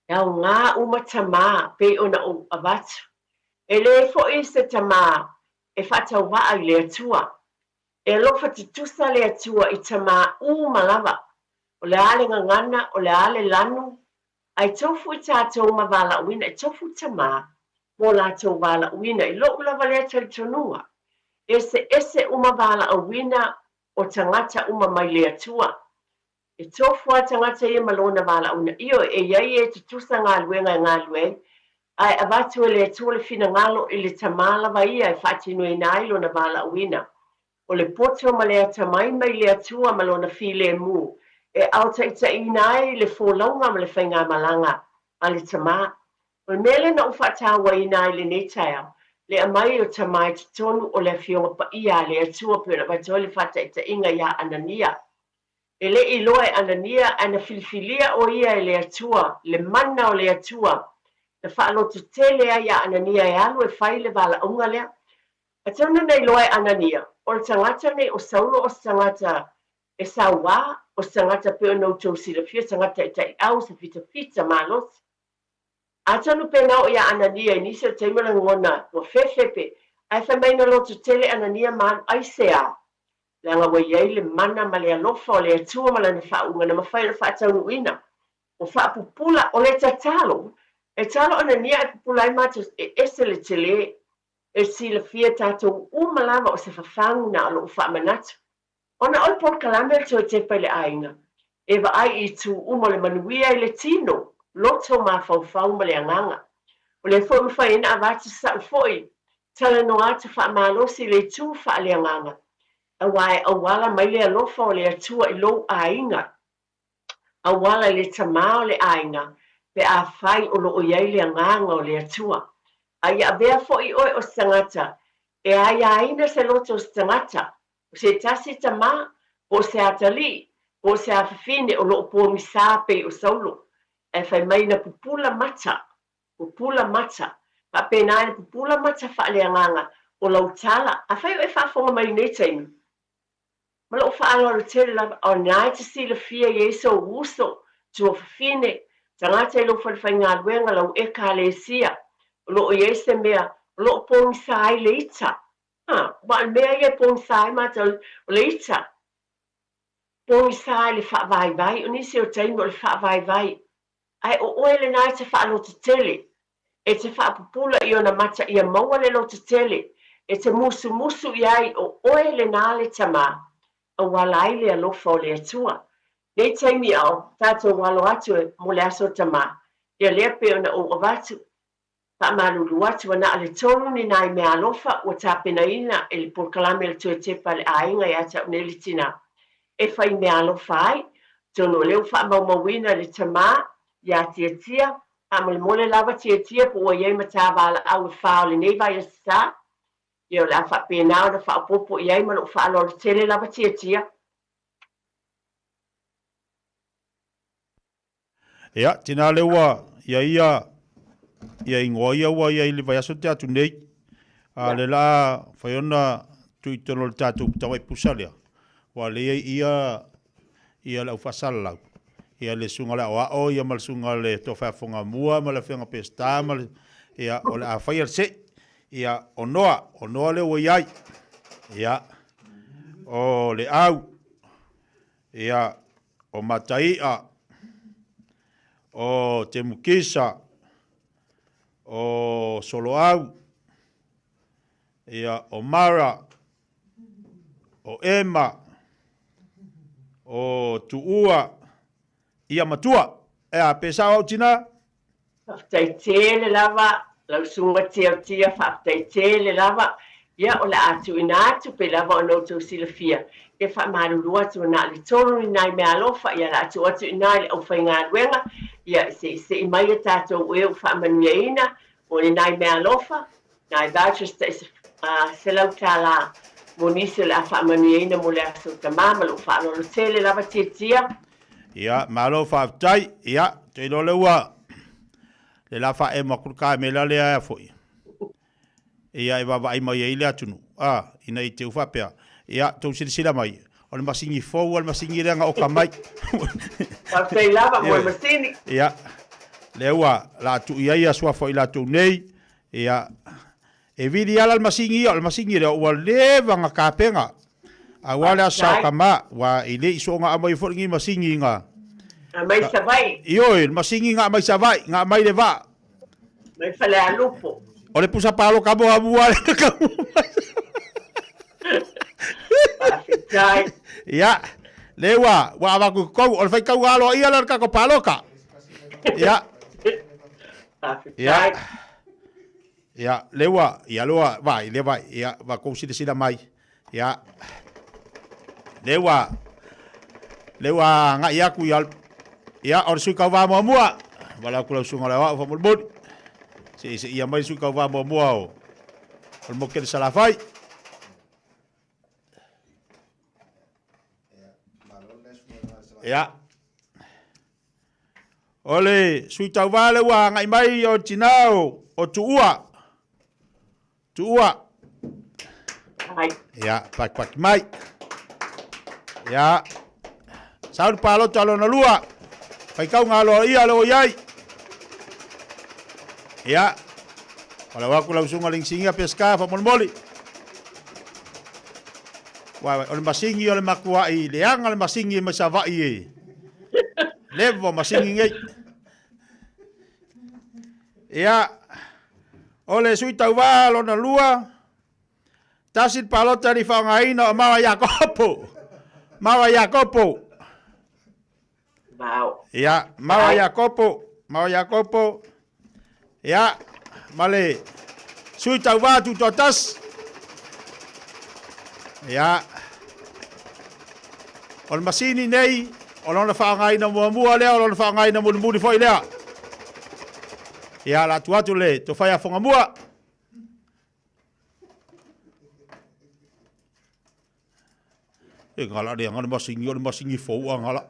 [SPEAKER 1] e aoga uma tamā pei ona ou avatu. E le foi se tamā e faatauvaa i le Atua. E alofa tutusa le Atua i tamā uma lava, o le a le gagana, o le a le lanu, ae tofu i tatou ma valaauina, e tofu tamā mo latou valaauina. I lo'u lava lea talitonuga, eseese uma valaauina o tagata uma mai le Atua. E tofu a tagata ia ma lona valaauina. Ioe, e i ai e tutusa galuega e galue ai, ae avatu e le Atua le finagalo i le tamā lava ia e faatinoina ai lona valaauina. O le poto ma le atamai mai le Atua ma lona filemu, e aotaʻitaʻiina ai le folauga ma le faigamalaga a le tamā. O le mea lea na ou faatauaina ai lenei taeao, le aumai o Tamā i totonu o le Afioga Paia a le Atua pei ona avatu ai le faataitaiga iā Anania. E le i iloa e Anania, ae na filifilia ʻo ia e le Atua, le mana o le Atua, na faalototele ai iā Anania e alu e fai le valaauga lea. Atonu na iloa e Anania, o le tagata nei o Saulo o se tagata e sauā, o se tagata pei ona outou silafia, se tagata taitaiau, se fitafita malosi. Atonu pēnā o iā Anania i nisi o taimi o lagona ua fefefe, ae fai mai na loto tele Anania ma alu aiseā, leaga ua i ai le mana ma le alofa o le Atua ma lana faauuga na mafai ona faataunuuina. Ua faapupula, o le tatalo, e talo Anania ae pupula ai matou e ese le tele, e silafia tatou uma lava o se fafagu na o lou faamanatu. Ona o le polokalame o le toe tepa i le aiga, e vaai i itu uma o le manuia i le tino, loto, mafaufau ma le agaga. O lea foi ua mafai ai ona avatu sa'u foi talanoa atu faamalosi i le itu faaleagaga, aua e auala mai le alofa o le Atua i lou aiga, auala i le tamā o le aiga, pe afai o lo o i ai le agaga o le Atua. A ia avea foi oe o se tagata e aiaina se loto o se tagata, o se tasi tamā, po o se atalii, po o se afafine o lo o pogisa pei o Saulo, ae fai mai na pupula mata, pupula mata, faapena ina pupula mata faaleagaga o lau tala. Afai o e faafofoga mai i lenei taimi, ma lou faaaloalo tele lava, o lena e te silafia i ai sou uso, tuafafine, tagata i lou falefaigaluega, lau Ekalesia, o lo o i ai se mea o lo o pogisa ai le ita. Ha, aua o le mea ia e pogisa ai matou, o le ita. Pogisa i le faavaivai, o nisi o taimi o le faavaivai. Ae o oe lena e te faalototele, e te faapupula i ona mata ia maua le lototele, e te musumusu i ai o oe lena le tamā, auala ai le alofa o le Atua. Nei taimi ao tatou alo atu e mo le aso tamā, ia lea pei ona ou avatu, Faamalulu atu ua na o le tolu ni nai meaalofa ua tapenaina e le polokalame o le Toe Tepa a le Aiga ia te au nei le Tinā e fai meaalofa ai. Atonu o lea ua faamaumauina le tamā iā Tiatia, faamolemole lava Tiatia po ua i ai ma ta valaau e fā o lenei vaiaso sa, ia o le a faapena ona faaopoopo i ai ma lou faaaloalo tele lava Tiatia.
[SPEAKER 5] Ia, tina lea ua ia ia ia ingoa ia ua ia i le vaiaso te atu nei. A le la fai ona tuu i totonu o le tatou tamai pusa lea. Ua le ia ia ia le au faasalalau. Ia le susuga le aoao ia ma le susuga le tofaeafofoga mua ma le afioga Peseta ma le ia o le a faia le sei. Ia o Noa, o Noa lea ua i ai. Ia o le au Ia, o Matai'a, o Temukisa, o Soloau, ia, o Mara, o Ema, o Tuua, ia Matua. Ea, pe sao au tina?
[SPEAKER 1] Faafetai tele lava lau susuga Tiatia, faafetai tele lava. Ia, o le a tuuina atu pei lava ona outou silafia, ia faamalulu atu na o le tolu ni nai meaalofa, ia o le a tuu atu i ina i le aufaigaluega, ia se i sei mai a tatou e ua faamanuiaina mo ni nai meaalofa, nai vouchers tai $100 mo nisi o le a faamanuiaina mo le Aso Tama ma lou faaaloalo tele lava Tiatia.
[SPEAKER 5] Ia, malo faafetai. Ia, ou te iloa lea ua le la faaemo atu le kamela lea ea foi. Ia, e vaavaai mai ai le atunuu, a, ina i te i faapea. Ia, tou silasila mai, o le masini fou a le masini lea na oka mai.
[SPEAKER 1] Faafetai lava mo le masini.
[SPEAKER 5] Ia, lea ua la tuu i ai suafa o i latou nei. Ia, E vili ala le masini ia, o le masini lea ua leva na tapena. Aua le aso
[SPEAKER 1] Faafetai.
[SPEAKER 5] tama, ua i le i soona aumai foi lenei masini na.
[SPEAKER 1] Aumai Savaii.
[SPEAKER 5] Ioe, le masini na aumai Savaii, na aumai le vaa.
[SPEAKER 1] Mai Falealupo.
[SPEAKER 5] O le pusa paloka mo amua le kamu mai.
[SPEAKER 1] Faafetai.
[SPEAKER 5] Ia, le ua, ua avatu i totonu, o le faitauga aloaia lea o le tatou paloka. Ia.
[SPEAKER 1] Faafetai.
[SPEAKER 5] Ia. Ia, lea ua, ia lea ua, vaai, lea vaai, ia, ua tou silasila mai, ia, lea ua, lea ua agai atu ia, ia, o le sui tauva muamua, vala atu lau susuga o le aoao faamolemole, se i seia mai le sui tauva muamua o, o le Mokele Salafai. Ia. O le sui tauva le ua agai mai o tina o, o Tuua. Tuua.
[SPEAKER 1] Ai.
[SPEAKER 5] Ia, pakipaki mai. Ia. Sau le palota lona lua. Faitauga aloaia le o i ai. Ia. O lau aku lau susuga le inisinia Peseta faamolemole. Uai, o le masini o le matuai leaga le masini mai Savaii e. Leva masini nei. Ia, o le sui tauva lona lua, tasi le palota i faaaogaina o Mara Iakopo. Mara Iakopo.
[SPEAKER 1] Wow.
[SPEAKER 5] Ia, Mara Iakopo, Mara Iakopo. Ia, ma le sui tauvā tutoatasi. Ia, o le masini nei, o lona faaaogaina muamua lea, o lona faaaogaina mulimuli foi lea. Ia, la atu atu le tofai a Fogamua. E ngala le ngala masingi o le masingi fou a ngala.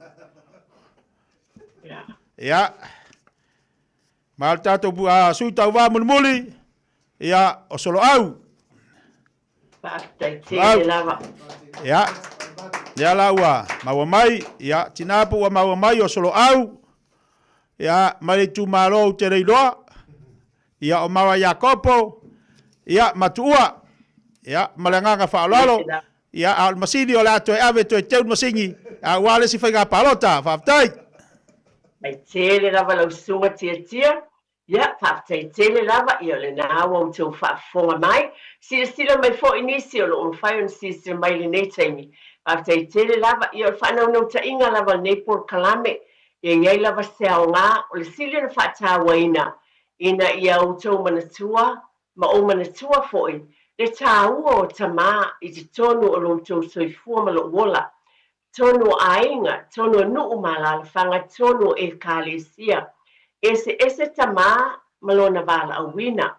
[SPEAKER 5] Ia. Ma le tatou sui tauvā mulimuli, ia, o Soloau.
[SPEAKER 1] Faafetai tele lava.
[SPEAKER 5] Ia, lea la ua maua mai, ia, tina po ua maua mai o Soloau, ia, mai le itumalo ou te le iloa, ia, o Mara Iakopo, ia, ma Tuua, ia, ma le agaga faaaloalo, ia, a o le masini o le a toe ave toe teu le masini, aua le isi faiga palota. Faafetai.
[SPEAKER 1] Faafetai tele lava lau susuga Tiatia. Ia, faafetai tele lava, ia o lena ua outou faafofoga mai. Silasila mai foi nisi o lo o mafai ona silasila mai i lenei taimi. Faafetai tele lava, ia o le faanaunautaiga lava o lenei polokalame, ia i ai lava se aoga, o le sili ona faatauaina ina ia outou manatua ma ou manatua foi le tāua o tamā i totonu o lo outou soifua ma lou ola. Tonu o aiga, tonu o nuu ma alaalafaga, tonu o Ekalesia. Eseese tamā ma lona valaauina.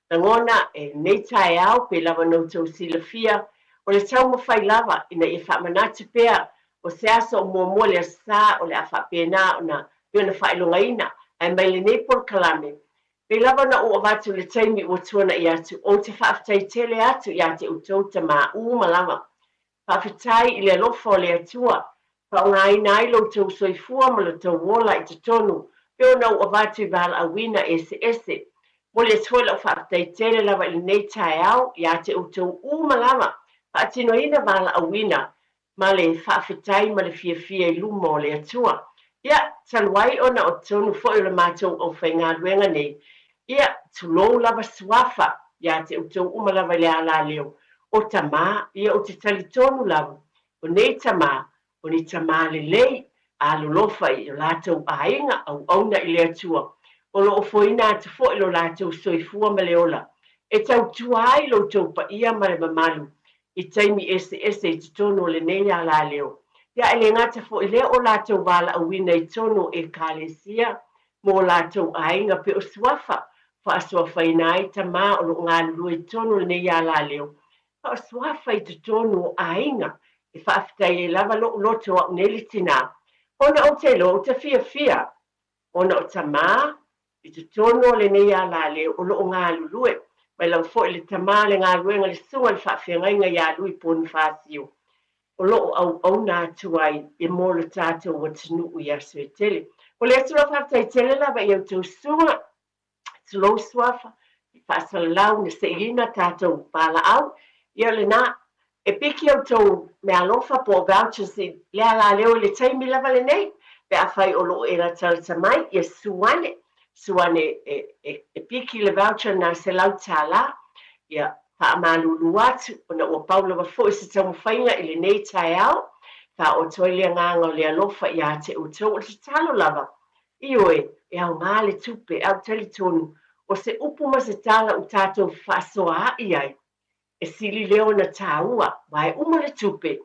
[SPEAKER 1] Lagona e lenei taeao pe lava na outou silafia, o le taumafai lava ina ia faamanatu pea o se aso o muamua le Aso Sa o le a faapena ona pei ona faailogaina ae mai lenei polokalame. Pei lava ona ou avatu i le taimi ua tuana'i atu, ou te faafetai tele atu ia te outou tamā uma lava. Faafetai i le alofa o le Atua, faaaogaina ai lo outou soifua ma lo outou ola i totonu pei ona ou avatu i valaauina eseese. Momoli atu foi lau faafetai tele lava i lenei taeao ia te outou uma lava faatinoina valaauina ma le faafetai ma le fiafia i luma o le Atua. Ia, talu ai ona o totonu foi o le matou aufaigaluega nei, ia, tulou lava suafa ia te outou uma lava i le alaleo, o tamā, ia ou te talitonu lava, o nei tamā, o ni tamā lelei, alolofa i o latou aiga, auauna i le Atua, o lo o foina atu foi lo latou soifua ma le ola, e tautua ai lo outou paia ma le mamalu i taimi eseese i totonu o lenei alaleo. Ia, e le gata foi lea o latou valaauina i tonu o Ekalesia mo o latou aiga pe o suafa, faasuafaina ai tamā o lo o galulue i totonu o lenei alaleo, a o suafa i totonu o aiga, e faafetai ai lava lo'u loto a'u nei le tinā, ona ou te iloa ou te fiafia, ona o tamā i totonu o lenei alaleo o lo o galulue, mai lava foi le tamā le galuega le susuga i le faafeagaiga ia Lui Ponifasio, o lo o auauna atu ai e mo lo tatou atunuu i aso e tele. O le atu lau faafetai tele lava i a outou susuga, tulou suafa, i faasalalau na seiina tatou palaau, ia lena, e piki outou meaalofa po o vouchers i le alaleo i le taimi lava lenei, pe afai o lo o e latalata mai, ia susu ane, susu ane e piki le voucher na $100, ia faamalulu atu ona ua pau lava foi se taumafaiga i lenei taeao, faaoto ai le agaga o le alofa ia te outou. O le tatalo lava, ioe, e aoga le tupe, a ou talitonu, o se upu ma se tala ua tatou fefaasoaai ai, e sili lea ona taua, aua e uma le tupe,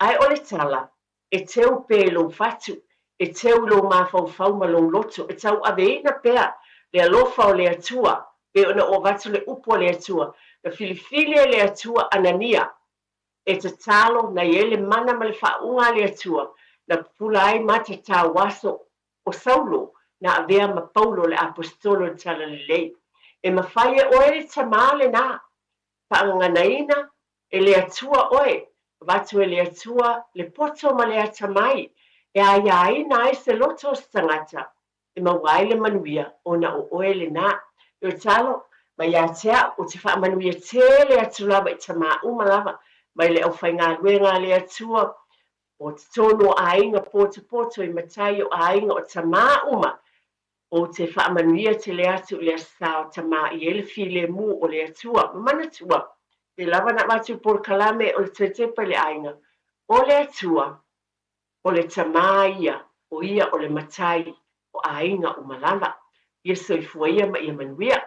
[SPEAKER 1] ae o le tala, E teu pea i lou fatu, e teu i lou mafaufau ma lou loto, e tauaveina pea le alofa o le Atua, pei ona ou avatu le upu a le Atua, na filifili e le Atua Anania e tatalo, na i ai le mana ma le faauuga a le Atua, na pupula ai mata tauaso o Saulo, na avea ma Paulo le Aposetolo i le Talalelei. E mafai e oe le tamā lenā, faagaganaina e le Atua oe, avatu e le Atua le poto ma le atamai e aiaina ai se loto o se tagata e maua ai le manuia ona o oe lenā. E talo mai ia te au, ou te faamanuia tele atu lava i tamā uma lava mai le aufaigaluega a le Atua o totonu o aiga potopoto i matai o aiga o tamā uma. Ou te faamanuia tele atu i le Aso Sa o Tamā i ai le filemu o le Atua, ma manatua, pe lava na avatu polokalame o le toe tepa i le aiga, o le Atua, o le Tamā ia, o ia o le Matai o aiga uma lava. Ia soifua ia ma ia manuia.